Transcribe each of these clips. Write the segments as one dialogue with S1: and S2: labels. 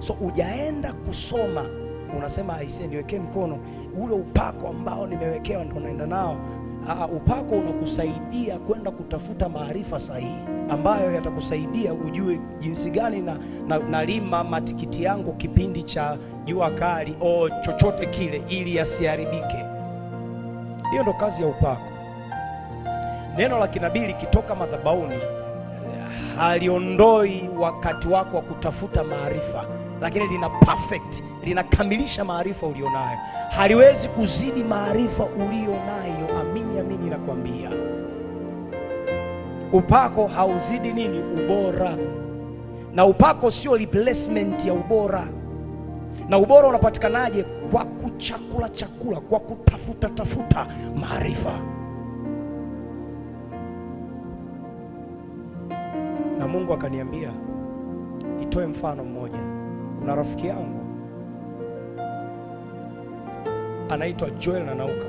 S1: So ujaenda kusoma unasema aisee, niwekee mkono, ule upako ambao nimewekewa ndo naenda nao. Upako unakusaidia kwenda kutafuta maarifa sahihi ambayo yatakusaidia ujue jinsi gani na lima matikiti yangu kipindi cha jua kali au chochote kile ili yasiharibike. Hiyo ndo kazi ya upako. Neno la kinabii likitoka madhabahuni haliondoi wakati wako wa kutafuta maarifa, lakini lina perfect, linakamilisha maarifa ulionayo. Haliwezi kuzidi maarifa ulionayo. Amini, amini nakwambia, upako hauzidi nini? Ubora. Na upako sio replacement ya ubora. Na ubora unapatikanaje? Kwa kuchakula chakula, kwa kutafuta tafuta maarifa. Na Mungu akaniambia nitoe mfano mmoja. Kuna rafiki yangu anaitwa Joel Nanauka,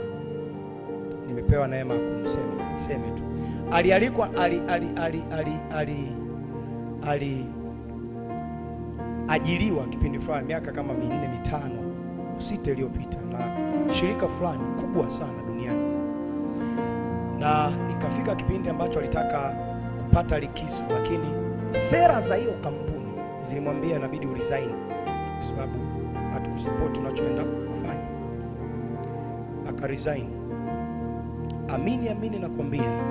S1: nimepewa neema ya kumsema, niseme tu. Alialikwa, ali ali ali ali ali ali ajiriwa kipindi fulani miaka kama 4, 5, 6 iliyopita na shirika fulani kubwa sana duniani, na ikafika kipindi ambacho alitaka kupata likizo, lakini sera za hiyo kampuni zilimwambia inabidi uresign kwa sababu hatukusupport unachoenda kufanya. Akaresign. Amini amini nakwambia,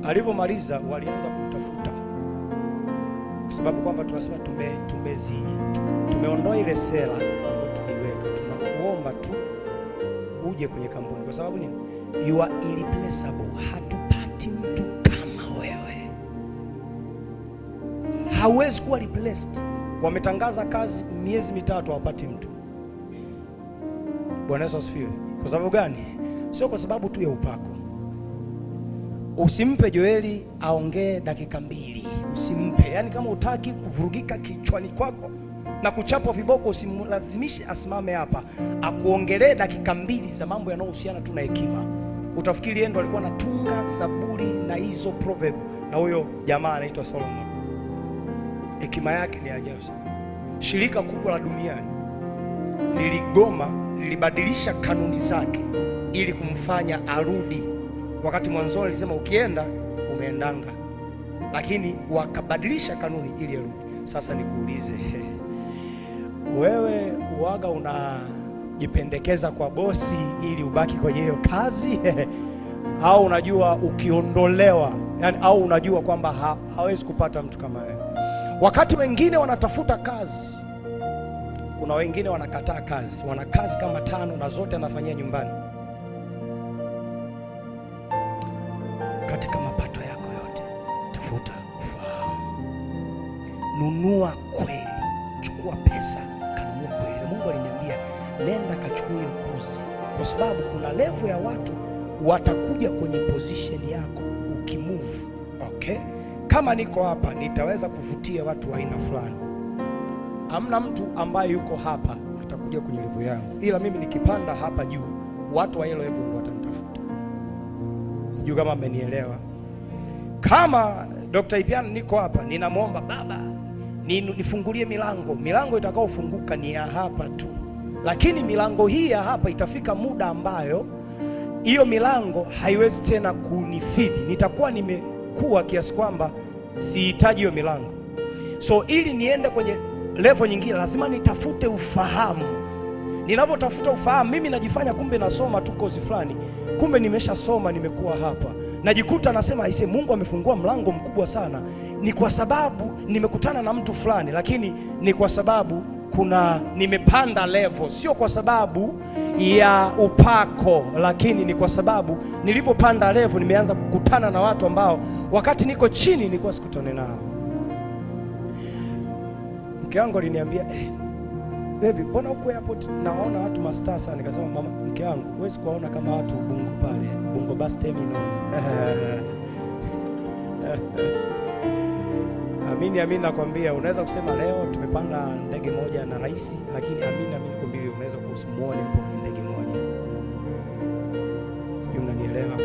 S1: alivyomaliza walianza kumtafuta kwa sababu kwamba tunasema tumeondoa ile sera ambayo tuliweka, tunakuomba tu uje kwenye kampuni. Kwa sababu nini? You are irreplaceable. Hatupati mtu kama wewe, hauwezi kuwa replaced. Wametangaza kazi miezi 3 hawapati mtu. Bwana Yesu asifiwe. Kwa sababu gani? Sio kwa sababu tu ya upako. Usimpe Joeli aongee dakika 2, usimpe. Yaani kama utaki kuvurugika kichwani kwako na kuchapwa viboko, usimlazimishe asimame hapa akuongelee dakika 2 za mambo yanayohusiana tu na hekima. Utafikiri yeye ndo alikuwa anatunga Zaburi na hizo proverb, na huyo jamaa anaitwa Solomon. Hekima yake ni ajabu sana. Shirika kubwa la duniani liligoma, lilibadilisha kanuni zake ili kumfanya arudi. Wakati mwanzoni alisema ukienda umeendanga, lakini wakabadilisha kanuni ili arudi. Sasa nikuulize wewe, uwaga unajipendekeza kwa bosi ili ubaki kwenye hiyo kazi au unajua ukiondolewa, yani, au unajua kwamba hawezi kupata mtu kama wewe? Wakati wengine wanatafuta kazi, kuna wengine wanakataa kazi, wana kazi kama 5 na zote anafanyia nyumbani. Katika mapato yako yote tafuta ufahamu, nunua kweli, chukua pesa kanunua kweli. Na Mungu aliniambia nenda kachukue hiyo kozi, kwa sababu kuna level ya watu watakuja kwenye position yako ukimove. Okay, kama niko hapa nitaweza kuvutia watu wa aina fulani. Hamna mtu ambaye yuko hapa atakuja kwenye level yangu, ila mimi nikipanda hapa juu watu wa hilo level ndio watanitafuta. Sijui kama mmenielewa. Kama Dr. Ipiana niko hapa, ninamuomba Baba nifungulie milango. Milango itakayofunguka ni ya hapa tu, lakini milango hii ya hapa itafika muda ambayo hiyo milango haiwezi tena kunifidi. Nitakuwa nimekuwa kiasi kwamba sihitaji hiyo milango. So ili niende kwenye level nyingine lazima nitafute ufahamu. Ninapotafuta ufahamu, mimi najifanya kumbe nasoma tu kozi fulani, kumbe nimeshasoma, nimekuwa hapa. Najikuta nasema aise, Mungu amefungua mlango mkubwa sana, ni kwa sababu nimekutana na mtu fulani, lakini ni kwa sababu kuna nimepanda level, sio kwa sababu ya upako, lakini ni kwa sababu nilipopanda level nimeanza kukutana na watu ambao wakati niko chini nilikuwa sikutane nao. Mke wangu aliniambia, baby, mbona huko airport naona watu mastaa sana? Nikasema, mama, mke wangu, huwezi kuwaona kama watu Ubungo pale, Ubungo bus terminal. Amini amini nakwambia, unaweza kusema leo tumepanda ndege moja na rais, lakini amini amini kwambia unaweza kusimuone mpo kwenye ndege moja. Sijui mnanielewa.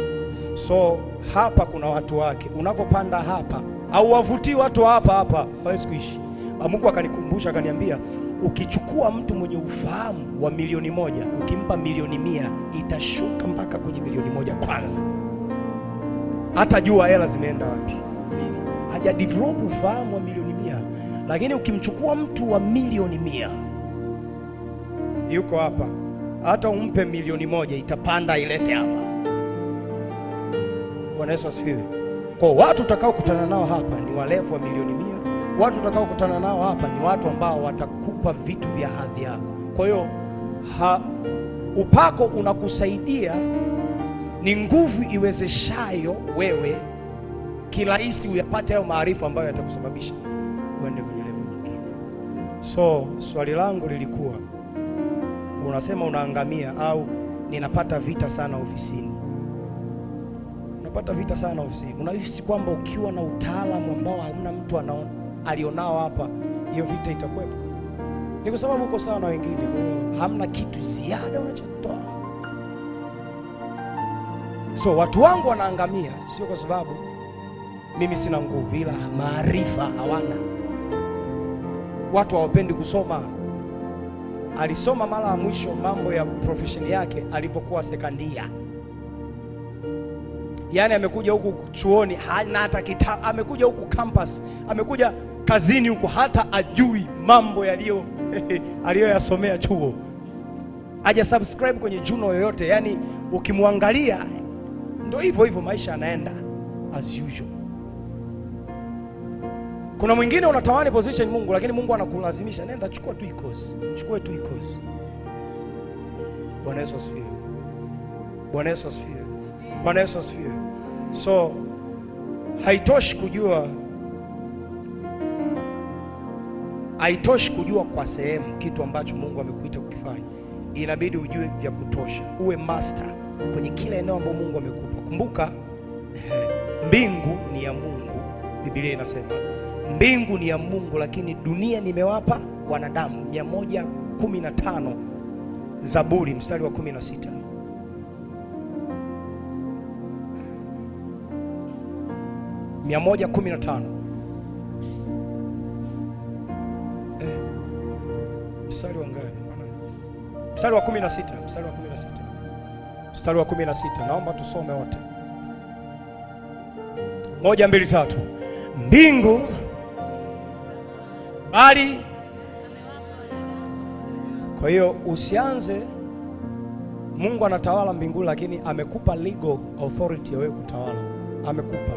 S1: So hapa kuna watu wake. Unapopanda hapa au wavutii watu hapa hapa, hawezi kuishi. Mungu akanikumbusha akaniambia, ukichukua mtu mwenye ufahamu wa 1,000,000 ukimpa 1,100,000 itashuka mpaka kwenye 1,000,000 kwanza. Hata jua hela zimeenda wapi. Haja develop ufahamu wa 1,100,000. Lakini ukimchukua mtu wa 1,100,000 yuko hapa, hata umpe 1,000,000 itapanda ilete hapa. Bwana Yesu asifiwe. Kwa watu utakao kutana nao hapa ni walevu wa 1,100,000. Watu utakao kutana nao hapa ni watu ambao watakupa vitu vya hadhi yako. Kwa hiyo upako unakusaidia, ni nguvu iwezeshayo wewe kirahisi uyapate hayo maarifa ambayo yatakusababisha uende kwenye level nyingine. So swali langu lilikuwa, unasema unaangamia au ninapata vita sana ofisini. Unapata vita sana ofisini. Unahisi kwamba ukiwa na utaalamu ambao hamna mtu alionao hapa, hiyo vita itakuwepo? Ni kwa sababu uko sawa na wengine, kwa hiyo hamna kitu ziada unachotoa. So watu wangu wanaangamia sio kwa sababu mimi sina nguvu, ila maarifa hawana. Watu hawapendi kusoma. Alisoma mara ya mwisho mambo ya profession yake alipokuwa sekandia. Yaani amekuja huku chuoni hana hata kitabu, amekuja huku campus, amekuja kazini huku hata ajui mambo yaliyo aliyoyasomea chuo. Haja subscribe kwenye juno yoyote. Yaani ukimwangalia ndio hivyo hivyo maisha yanaenda as usual. Kuna mwingine unatamani position Mungu, lakini Mungu anakulazimisha nenda chukua tu course, chukua tu course. Bwana Yesu asifiwe. Bwana Yesu asifiwe. Bwana Yesu asifiwe. So haitoshi kujua, haitoshi kujua kwa sehemu kitu ambacho Mungu amekuita kukifanya. Inabidi ujue vya kutosha, uwe master kwenye kila eneo ambalo Mungu amekupa. Kumbuka mbingu ni ya Mungu. Biblia inasema mbingu ni ya Mungu, lakini dunia nimewapa wanadamu. 115 Zaburi mstari wa 16. 115. Mstari wa ngapi? Mstari wa 16, mstari wa 16. Mstari wa 16. Naomba tusome wote. 1, 2, 3. Mbingu bali. Kwa hiyo usianze, Mungu anatawala mbinguni, lakini amekupa legal authority ya wewe kutawala. Amekupa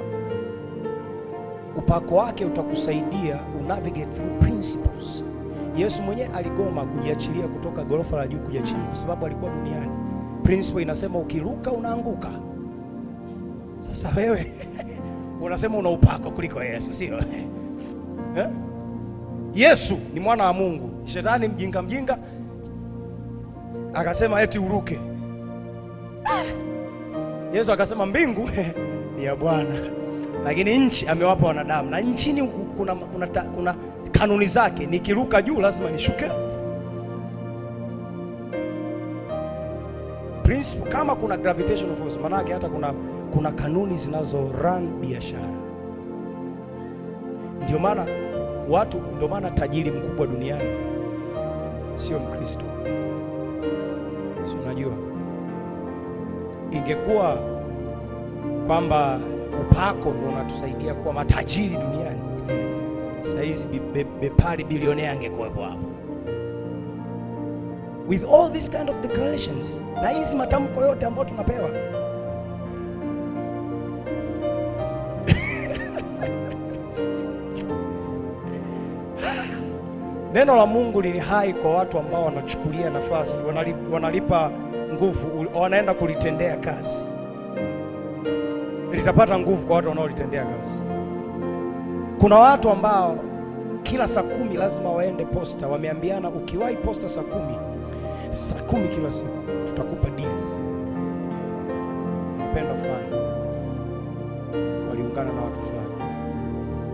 S1: upako wake, utakusaidia unavigate through principles. Yesu mwenyewe aligoma kujiachilia kutoka gorofa la juu kuja chini kwa sababu alikuwa duniani. Principle inasema ukiruka unaanguka. Sasa wewe unasema una upako kuliko Yesu, sio? Eh? Yesu ni mwana wa Mungu. Shetani mjinga mjinga akasema eti uruke. Yesu akasema mbingu ni ya Bwana, lakini nchi amewapa wanadamu. Na nchini kuna kanuni zake. Nikiruka juu lazima nishuke. Principle, kama kuna gravitational force, manake hata kuna kanuni zinazo run biashara. Ndio maana watu, ndio maana tajiri mkubwa duniani sio Mkristo. Si unajua, ingekuwa kwamba upako ndio unatusaidia kuwa matajiri duniani, sasa hizi bepari bilionea angekuwepo hapo. With all these kind of declarations, na hizi matamko yote ambayo tunapewa. Neno la Mungu li hai kwa watu ambao wanachukulia nafasi, wanalipa nguvu, wanaenda kulitendea kazi. Litapata nguvu kwa watu wanaolitendea kazi. Kuna watu ambao kila saa 10 lazima waende posta. Wameambiana ukiwahi posta saa 10, saa 10 kila siku tutakupa deals. Napenda fulani waliungana na watu fulani,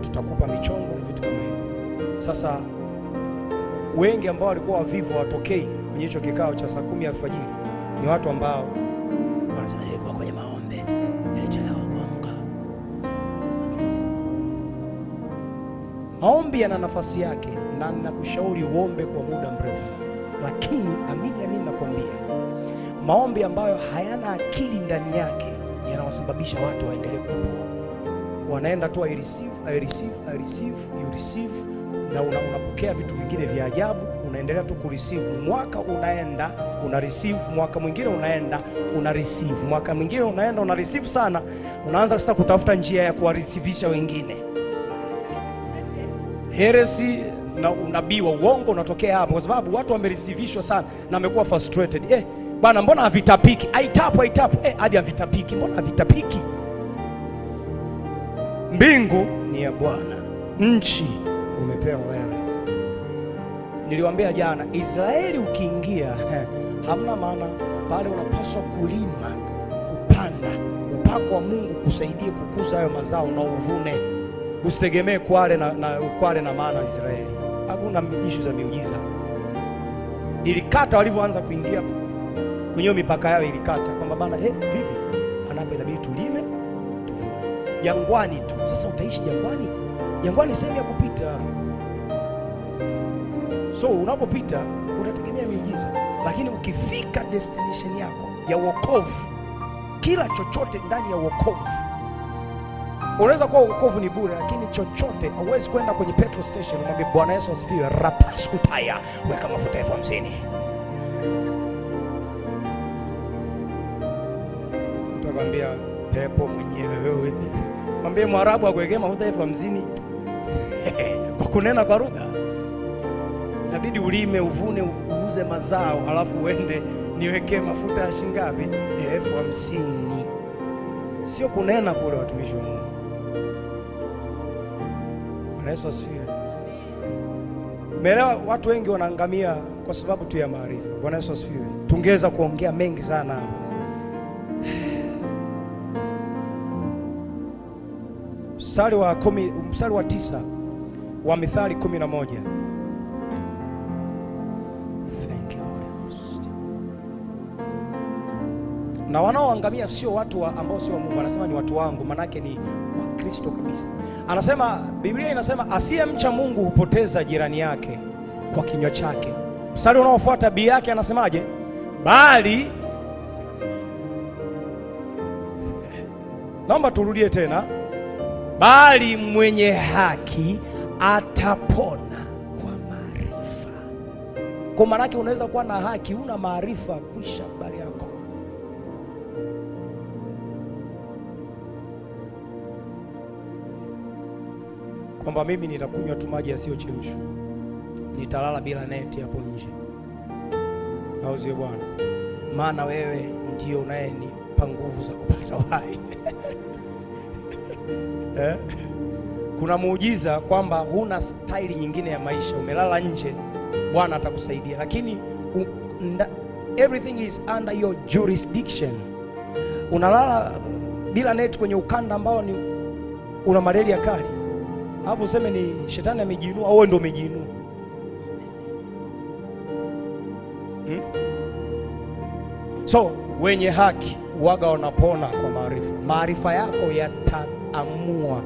S1: tutakupa michongo na vitu kama hivyo. Sasa wengi ambao walikuwa wavivu watokei kwenye hicho kikao cha saa 10 alfajiri ni watu ambao wanasema nilikuwa kwenye maombi, nilichelewa kuamka. Maombi yana nafasi yake na ninakushauri uombe kwa muda mrefu. Lakini amini amini nakwambia, maombi ambayo hayana akili ndani yake yanawasababisha watu waendelee kupoa. Wanaenda tu I receive, I receive, I receive, you receive, na unapokea vitu vingine vya ajabu, unaendelea tu kureceive. Mwaka unaenda, una receive, mwaka mwingine unaenda, una receive, mwaka mwingine unaenda, una receive sana, unaanza sasa kutafuta njia ya kuwareceivisha wengine. Heresy na unabii wa uongo unatokea hapo kwa sababu watu wamereceive sana na wamekuwa frustrated. Bwana mbona havitapiki? Aitapo aitapo, hadi havitapiki. Mbona havitapiki? Mbingu ni ya Bwana, nchi umepewa wewe. Niliwaambia jana, Israeli ukiingia hamna maana pale, unapaswa kulima, kupanda. Upako wa Mungu kusaidie kukuza hayo mazao na uvune. Usitegemee kwale na kwale na maana Israeli. Hakuna issue za miujiza. Ilikata walivyoanza kuingia kwenye mipaka yao, ilikata kwamba bana, vipi? Anapa inabidi tulime, tuvune. Jangwani tu. Sasa utaishi jangwani? Jangwani sehemu ya kupita. So unapopita utategemea miujiza, lakini ukifika destination yako ya wokovu, kila chochote ndani ya wokovu, unaweza kuwa wokovu ni bure, lakini chochote hauwezi kwenda kwenye petrol station umwambie Bwana Yesu asifiwe, rapaskutaya, weka mafuta 50,000. Mtu akwambia pepo mwenyewe wewe. Mwambie Mwarabu akuwekee mafuta 50,000 kwa kunena kwa lugha. Inabidi ulime, uvune, uuze mazao, halafu uende niwekee mafuta ya shingapi? 50,000. Sio kunena kule, watumishi wa Mungu. Bwana Yesu asifiwe. Umeelewa? Watu wengi wanaangamia kwa sababu tu ya maarifa. Bwana Yesu asifiwe. Tungeweza kuongea mengi sana hapo. Mstari wa 9 wa Mithali 11. Thank you Holy Ghost. Na wanaoangamia sio watu ambao sio wa Mungu, anasema ni watu wangu, manake ni Wakristo kabisa. Anasema Biblia inasema asiyemcha Mungu hupoteza jirani yake kwa kinywa chake. Mstari unaofuata bi yake anasemaje? Bali, naomba turudie tena. Bali mwenye haki atapona kwa maarifa. Kwa maana yake unaweza kuwa na haki, una maarifa, kwisha habari yako. Kwamba mimi nitakunywa tu maji yasiyochemshwa, nitalala bila neti hapo nje, au sio Bwana? Maana wewe ndio unayenipa nguvu za kupata uhai. Kuna muujiza kwamba huna staili nyingine ya maisha, umelala nje, Bwana atakusaidia. Lakini everything is under your jurisdiction. Unalala bila net kwenye ukanda ambao ni una malaria kali, hapo useme ni shetani amejiinua au wewe ndio umejiinua? So wenye haki waga wanapona kwa maarifa. Maarifa yako yataamua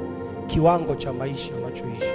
S1: kiwango cha maisha unachoishi.